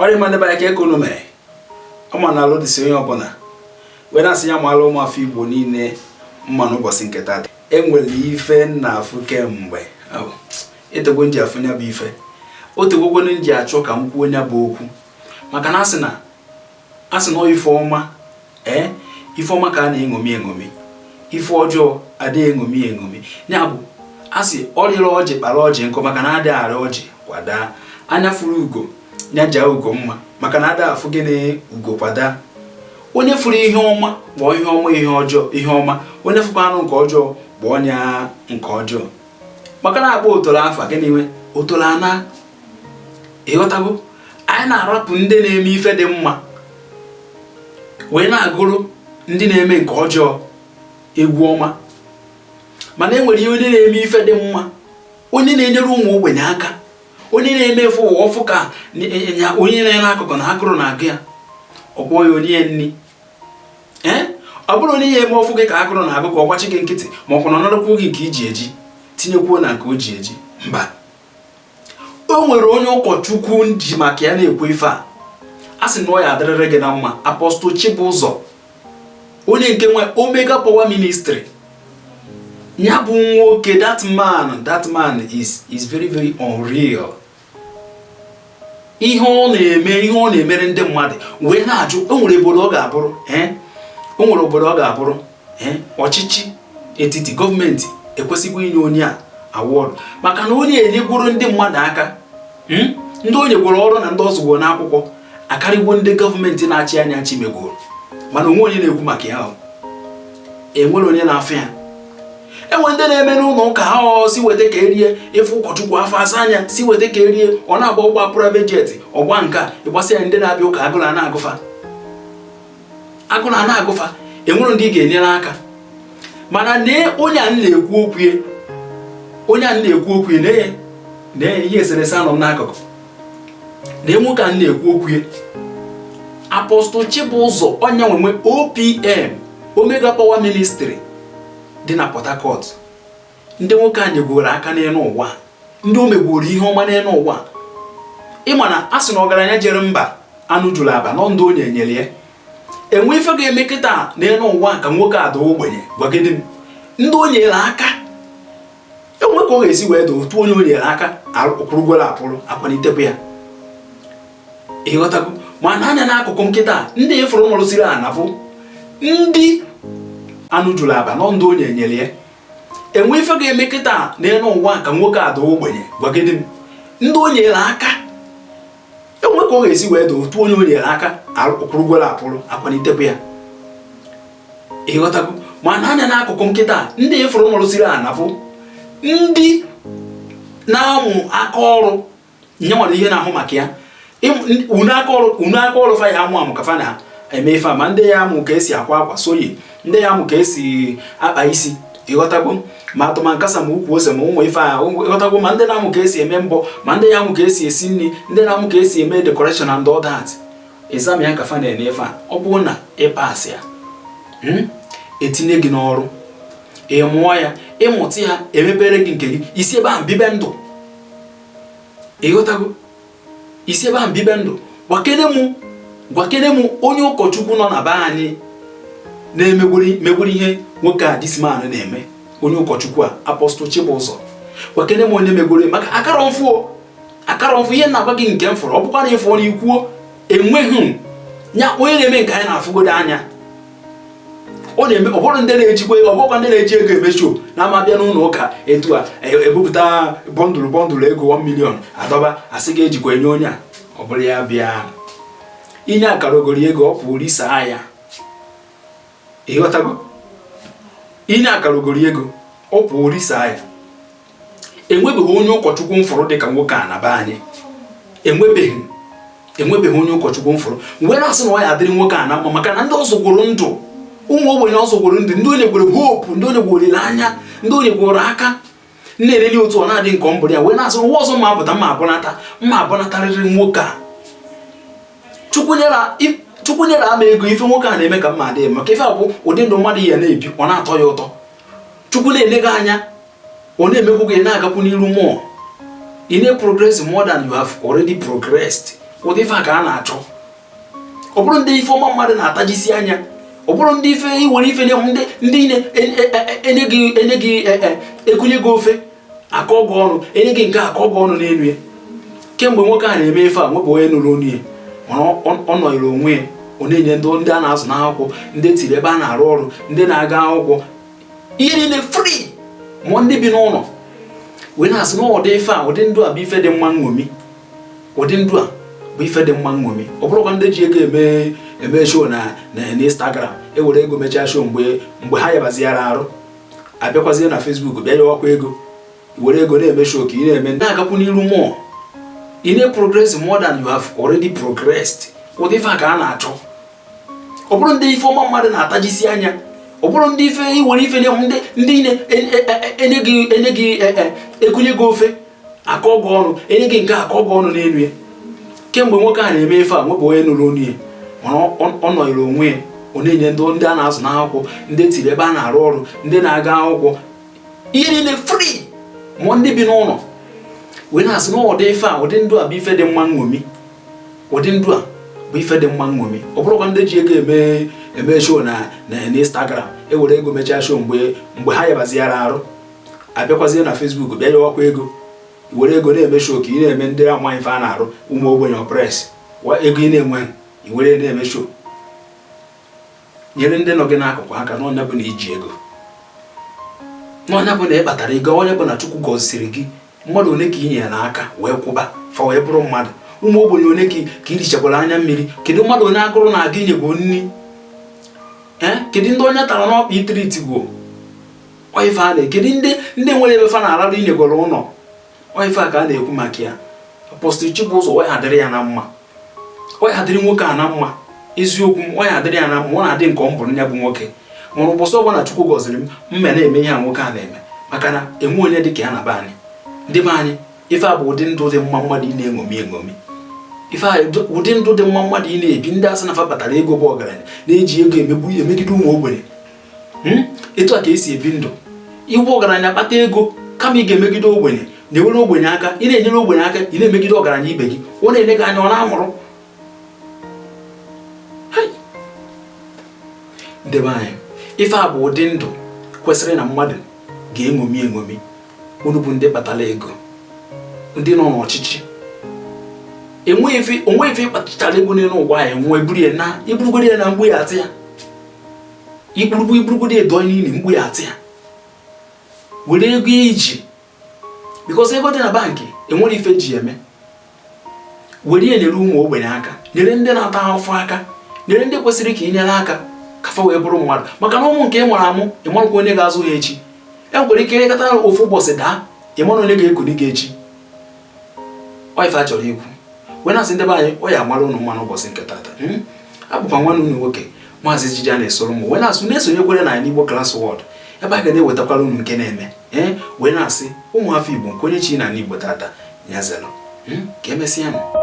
Ọrịa ma ndebe aka eko unu mere ọma na alụ dịsị onye ọbụla wee na-asị ya maalụ ụmụafọ Igbo niile mma n'ụbọchị nke taata. Enwere ife na-afụ kemgbe etegwo nji afụ nya bụ ife, o tegwogwonu nji achọ ka m kwuo nya bụ okwu, maka na asị na asị na ife ọma, ee, ife ọma ka a na-eṅomi eṅomi, ife ọjọọ adịghị eṅomi eṅomi. Ya bụ asị ọrịrị ọjị kpara ọjị nkụ, maka na adịghị arị ọjị kwada. Anya furu ugo ya jaa ugo mma, maka na ada afụ gịnị ugo kwada. Onye furu ihe ọma kpọọ ihe ọma ihe ọjọọ ihe ọma, onye fụkwa anụ nke ọjọọ kpọọ ya nke ọjọọ, maka na akpọ otolo afa gịnị nwe otolo ana. Ịghọtago? Anyị na-arapụ ndị na-eme ife dị mma wee na-agụrụ ndị na-eme nke ọjọọ egwu ọma, mana e nwere ihe onye na-eme ife dị mma, onye na-enyere ụmụ ogbenye aka, onye na-eme efe ụwa ọfụ ka onye na-ere akụkụ na agụrụ na-agụ ya, ọ kpọọ ya onye nni. Ee, ọ bụrụ onye ya eme ọfụ gị ka agụrụ na-agụ ka ọ gbachi gị nkịtị, ma ọ kwa na ọ narakwuo gị nke iji eji tinyekwuo na nke o ji eji. Mba, o nwere onye ụkọchukwu ji maka ya na-ekwu ife a, a sị na ọ ya adịrịrị gị na mma. Apostle Chibụzọ, onye nke nwe Omega Power Ministry, ya bụ nwoke, that man is very very unreal. Ihe ọ na-eme, ihe ọ na-emere ndị mmadụ, wee na-ajụ, o nwere obodo ọ ga-abụrụ, o nwere obodo ọ ga-abụrụ ọchịchị etiti gọọmenti ekwesịghị inye onye a award, maka na onye enyegworo ndị mmadụ aka, ndị o nyegworo ọrụ na ndị ọ zụgoro n'akwụkwọ akarịgwo ndị gọọmenti na-achị anya achị megoro. Mana onwe onye na-ekwu maka ya ahụ, enwere onye na-afụ ya. Enwe ndị na-eme n'ụlọ ụka ha, ọ si weta ka erie ịfụ ụkọchukwu afọ asa anya, si weta ka erie, ọ na-agba ụgba private jet, ọgba nke a ịgbasa ya. Ndị na-abịa ụka, agụrụ a na-agụfa, agụrụ a na-agụfa, enwere ndị ị ga-enyere aka. Mana nee onye a na-ekwu okwu ya, onye a na-ekwu okwu ya, nee, nee ihe eserese anọ m n'akụkụ, nee nwoke a na-ekwu okwu ya, Apostle Chibụzọ, onye nwe OPM, Omega Power Ministry dị na Port Harcourt. Ndị nwoke a nyegworo aka n'elu ụwa, ndị o megworo ihe ọma n'elu ụwa. Ịma na a sị na ọgaranya jere mba anụ juru aba nọ ndị onye nyere ya. Enwe ife ga-eme kịta n'elu ụwa ka nwoke a daa ogbenye? Gwagide m, ndị o nyere aka, enwe ka ọ ga-esi wee daa? Otu onye o nyere aka akwụrụgworo akwụrụ akwalitekwa ya, ịghọtago? Mana anya n'akụkụ nkịta, ndị ịfụrụ nọrụsiri anafụ ndị anụ juru aba nọ ndị onye nyere ya. Enwe ife ga-eme kịta n'elu ụwa ka nwoke a daa ogbenye? Gwagide m, ndị o nyere aka, enwe ka ọ ga-esi wee daa? Otu onye o nyere aka akwụrụgworo akwụrụ akwalitekwa ya, ịghọtago? Mana anya n'akụkụ nkịta, ndị ịfụrụ nọrụsiri anafụ ndị na-amụ aka ọrụ nye nwere ihe na-ahụ maka ya, unu aka ọrụ, unu aka ọrụ fa ya amụ amụ ka fa na-eme ife a. Ma ndị ya amụ ka esi akwa akwa soyi, ndị ya amụ ka esi akpa isi, ịghọtago? Ma atụma nkasa, ma ukwu ose, ma ụmụ ife a, ịghọtago? Ma ndị na-amụ ka esi eme mbọ, ma ndị ya amụ ka esi esi nri, ndị na-amụ ka esi eme decoration and all that, exam ya ka fa na-ene ife a. Ọ bụrụ na ị pass ya, etinye gị n'ọrụ, ị mụọ ya, ịmụta ya, emepere gị nke gị, isi ebe ahụ bibe ndụ, ịghọtago? Isi ebe ahụ bibe ndụ. Gwakene mụ, gwakene mụ onye ụkọchukwu nọ na be anyị na-emegwuru megwuru ihe nwoke a, this man na-eme, onye ụkọchukwu a, Apostle Chibụzọ. Gwakene m onye megwuru, maka akara mfụ, akara mfụ ihe na-agwa gị nke m fụrụ. Ọ bụkwa na ịfụ na ikwuo enweghị ya onye na-eme nke anyị na-afụgodo anya ọ na-eme. Ọ bụrụ ndị na-ejikwa, ọ bụrụkwa ndị na-eji ego eme show na-ama abịa n'ụlọ ụka etu a ebupụta bundle bundle ego 1 million adọba, asị gị ejikwa enye onye a. Ọ bụrụ ya bịa inye akara ogori ego, ọ pụrụ isaa ya, ịghọtago? Inye akara ogori ego, ọ pụrụ isaa ya. Enwebeghị onye ụkọchukwu m fụrụ dịka nwoke a na be anyị. Enwebeghị, enwebeghị onye ụkọchukwu m fụrụ mgbe na-asị na ọ ya adịrị nwoke a na mma, maka na ndị ọzọ gwụrụ ndụ ụmụ ogbenye, ọzọ gwụrụ ndụ ndị onye gwere hope, ndị onye gwere olileanya, ndị onye gwere aka na-ereli otu ọ na-adị nke ọ mbụrụ ya, wee na-asị ụwa ọzọ ma apụta mma abụnata mma abụnatarịrị nwoke a. Chukwu nyere ama ego ife nwoke a na-eme ka mma dị, maka ife a bụ ụdị ndụ mmadụ ya na-ebi, ọ na-atọ ya ụtọ. Chukwu na-ele gị anya, ọ na-emekwu gị na-agakwu n'iru mmụọ, ị na-progress more than you have already progressed. Ụdị ife a ka a na-achọ. Ọ bụrụ ndị ife ọma mmadụ na-atajisi anya, ọ bụrụ ndị ife iwere ife ndị ndị enye gị enye gị ekunye gị ofe akọ gị ọnụ, enye gị nke akọ gị ọnụ n'elu ya. Kemgbe nwoke a na-eme ife a, nwepụ onye nụrụ onu ya, mana ọ nọnyere onwe ya, ọ na-enye ndị a na-azụ n'akwụkwọ, ndị etiri ebe a na-arụ ọrụ, ndị na-aga akwụkwọ, ihe niile free, ma ndị bi n'ụlọ. Wee na-asị na ụdị ife a, ụdị ndụ a bụ ife dị mma nṅomi. Ụdị ndụ a bụ ife dị mma nṅomi. Ọ bụrụkwa ndị ji ego eme show na Instagram, ewere ego mechaa show, mgbe ha yabaziara arụ, abịakwazie na Facebook bịa yọwakwa ego. Were ego na-eme show ka ị na-eme, na-agakwu n'iru more, ị na-progress more than you have already progressed. Ụdị ife a ka a na-achọ. Ọ bụrụ ndị ife ọma mmadụ na-atajisi anya, ọ bụrụ ndị ife iwere ife ndị enye gị enye gị ekunye gị ofe akọ gị ọnụ, enye gị nke akọ gị ọnụ n'elu ya. Kemgbe nwoke a na-eme ife a, nwepụ onye nụrụ onu ya, mana ọ nọnyere onwe ya, ọ na-enye ndị a na-azụ n'akwụkwọ, ndị etiri ebe a na-arụ ọrụ, ndị na-aga akwụkwọ, ihe niile free, ma ndị bi n'ụlọ. Wee na-asị na ụdị ife a, ụdị ndụ a bụ ife dị mma nṅomi. Ụdị ndụ a bụ ife dị mma nṅomi. Ọ bụrụkwa ndị ji ego eme show na Instagram, ewere ego mechaa show, mgbe ha yabaziara arụ, abịakwazie na Facebook bịa yọwakwa ego. Were ego na-eme show ka ị na-eme, ndị ama ife a na-arụ, ụmụ ogbenye oppress ego ị na-enwe, i were na-eme show. Nyere ndị nọ gị n'akụkụ aka. N'ọnya bụ na iji ego, n'ọnya bụ na ị kpatara ego, onye bụ na Chukwu gọziri gị. Mmadụ one ka ị nyere n'aka wee kwụba fa wee bụrụ mmadụ? Ụmụ ogbenye one ka ị richakwara anya mmiri? Kedu mmadụ onye agụrụ na-aga inyegwo nri? Ee, kedu ndị onye tara n'ọkpa itiritigwo ife a na? Kedu ndị nwere ebe fa na-ararụ inyegwara ụlọ? Ife a ka a na-ekwu maka ya. Apostle Chibụzọ, ọ ya adịrị ya na mma, ọ ya adịrị nwoke a na mma. Eziokwu m, ọ ya adịrị ya na mma. Ọ na-adị nke ọ mbụrụ ya bụ nwoke nwere ụbọchị ọbụla Chukwu gọziri m, mme na-eme ihe a nwoke a na-eme, maka na enwe onye dị ka ya na be anyị, ndị be anyị. Ife a bụ ụdị ndụ dị mma mmadụ ị na-eṅomi eṅomi. Ife a ụdị ndụ dị mma mmadụ ị na-ebi. Ndị asị na fa kpatara ego bụ ọgaranya na-eji ego emegbu, emegide ụmụ ogbenye. Etu a ka esi ebi ndụ iwu ọgaranya kpata ego? Kama ị ga-emegide ogbenye, na-ewere ogbenye aka, ị na-enyere ogbenye aka, ị na-emegide ọgaranya ibe gị, ọ na-ele gị anya, ọ na-amụrụ. Hai! Ndebe anyị, ife a bụ ụdị ndụ kwesịrị na mmadụ ga-eṅomi eṅomi. Unu bụ ndị kpatara ego, ndị nọ n'ọchịchị, onwe ife ịkpachara ego n'elu ụwa a, enwe iburu ya na iburugoro ya na mgbu ya atị ya, ikpurugbu iburugoro ya dọọ n'ili, mgbu ya atị ya. Were ego iji, because ego dị na bankị enwere ife ji eme. Were ya nyere ụmụ ogbenye aka, nyere ndị na-ata ahụhụ aka, nyere ndị kwesịrị ka ị nyere aka, ka fa wee bụrụ mmadụ. Maka na ụmụ nke ị mụrụ amụ, ị marakwa onye ga-azụ ha echi. E nwere ike ịkata ofu ụbọchị daa, ị mara onye ga-ekuni gị echi. Ọ ife a chọrọ ikwu wee na-asị, ndị be anyị, ọ ya amara ụnụ mma n'ụbọchị nke tata. Abụkwa nwanne unu nwoke, Maazị Ejiji a na-esoro m, wee na-asụ na-esonyekwere na Igbo Class World, ebe a ga na-ewetakwara unu nke na-eme. Ee, wee na-asị ụmụafọ Igbo, nke onye chi na Igbo tata nyazelụ, ka emesịa nụ.